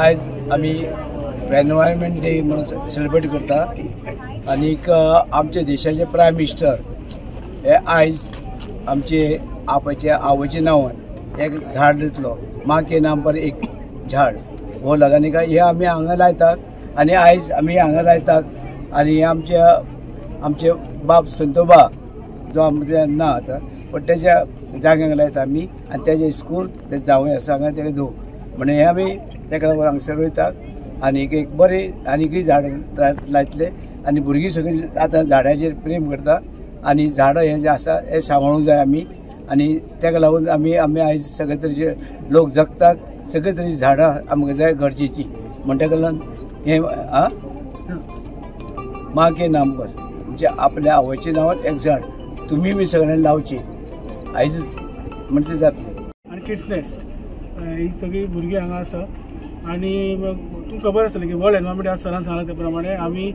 आयज आमी environment day म्हणून सेलिब्रेट करता आनीक आमच्या देशाचे प्रायम मिनिस्टर हे आयज आमचे आपाचे आवयच्या नांवान एक झाड दितलो, माँ के नाम पर एक झाड हो लगानी का हे आमी हांगा लायतात आनी आयज आमी हांगा लायतात. आनी आमच्या आमचे बाब संतोबा जो आमचे ना आतां पण तेज्या जाग्यांक लायता आमी आनी तेजे स्कूल ते जावंय आसा हांगा तेका दिवंक म्हणून हे आमी तेका लागून हांगसर वयतात आनी एक बरें आनीकय झाडां लायतले आनी भुरगीं सगळीं आतां झाडाचेर प्रेम करता आनी झाडां हें जें आसा हें सांबाळूंक जाय आमी आनी तेका लागून आमी आमी आयज सगळे तरेचे लोक जगतात, सगळे तरेची झाडां आमकां जाय गरजेची. म्हण तेका लागून हें आं माँ के नाम पर म्हणजे आपल्या आवयच्या नांवान एक झाड तुमी बी सगळ्यांनी लावची आयजच म्हणजे जातलें. आनी किड्स नेस्ट ही सगळीं भुरगीं हांगा आसा आनी तुमकां खबर आसतलें की वर्ल्ड एनवायरमेंट डे सरान सांगलां ते प्रमाणे आमी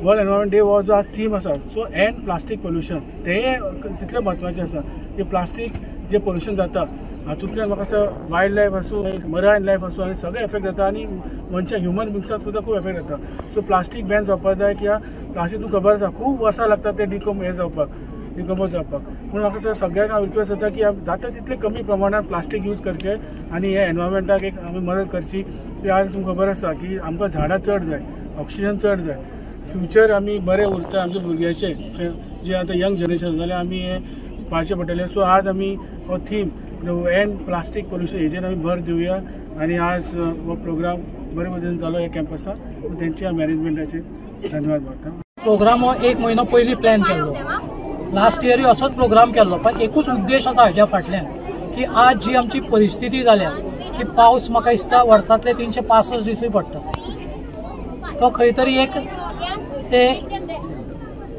वर्ल्ड एनवायरमेंट डे हो जो आज थीम आसा सो एंड प्लास्टीक पोल्युशन तें तितलें म्हत्वाचें आसा की प्लास्टीक जें पोल्युशन जाता हातूंतल्यान म्हाका दिसता वायल्ड लायफ आसूं, मरायन लायफ आसूं आनी सगळें एफेक्ट जाता आनी मनशां ह्युमन बिंग्साक सुद्दां खूब एफेक्ट जाता. सो प्लास्टीक बॅन जावपाक जाय कित्याक प्लास्टीक तुमकां खबर आसा खूब वर्सां लागता तें डिकम हें जावपाक, डिकम्पोज जावपाक. पूण म्हाका दिसता सगळ्यांक हांव रिक्वेस्ट करता की जाता तितले कमी प्रमाणान प्लास्टीक यूज करचें आनी हे एनवायरमेंटाक एक आमी मदत करची. की आज तुमकां खबर आसा की आमकां झाडां चड जाय, ऑक्सिजन चड जाय, फ्युचर आमी बरें उरता आमच्या भुरग्याचें जे आतां यंग जनरेशन जाल्यार आमी हें पाळचें पडटलें. सो आज आमी हो थीम एंड प्लास्टीक पोल्युशन हेजेर आमी भर दिवया आनी आज हो प्रोग्राम बरे पद्दतीन जालो ह्या कॅम्पसाक, तेंच्या मॅनेजमेंटाचेर धन्यवाद मागता. प्रोग्राम हो एक म्हयनो पयलीं प्लॅन केल्लो, लास्ट इयरूय असोच प्रोग्राम केल्लो, पण एकूच उद्देश आसा हेज्या फाटल्यान की आज जी आमची परिस्थिती जाल्या की पावस म्हाका दिसता वर्सांतले 365 दिसूय पडटा, तो खंय तरी एक ते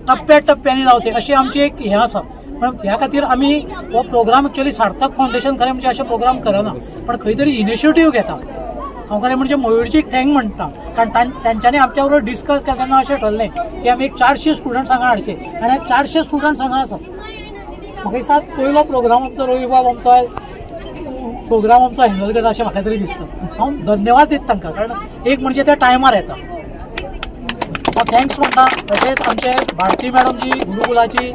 टप्प्या टप्प्यांनी जावचे अशी आमची एक हें आसा. पण ह्या खातीर आमी हो प्रोग्राम एक्चुअली सार्थक फावंडेशन खरें म्हणजे अशे प्रोग्राम करना, पण खंय तरी इनिशिएटीव घेता. हांव खरें म्हणजे मयूरजीक thank म्हणटा, कारण तांच्यांनी आमच्या बरोबर डिस्कस केलें तेन्ना अशें ठरलें की आमी एक 400 स्टुडंट्स हांगा हाडचे आनी 400 स्टुडंट्स हांगा आसा. म्हाका दिसता पयलो प्रोग्राम आमचो रविबाब आमचो प्रोग्राम आमचो हँडल करता अशें म्हाका तरी दिसता. हांव धन्यवाद दिता तांकां, कारण एक म्हणजे त्या टायमार येता. हांव thanks म्हणटा. तशेंच आमचे भारती मॅडम जी गुरुकुलाची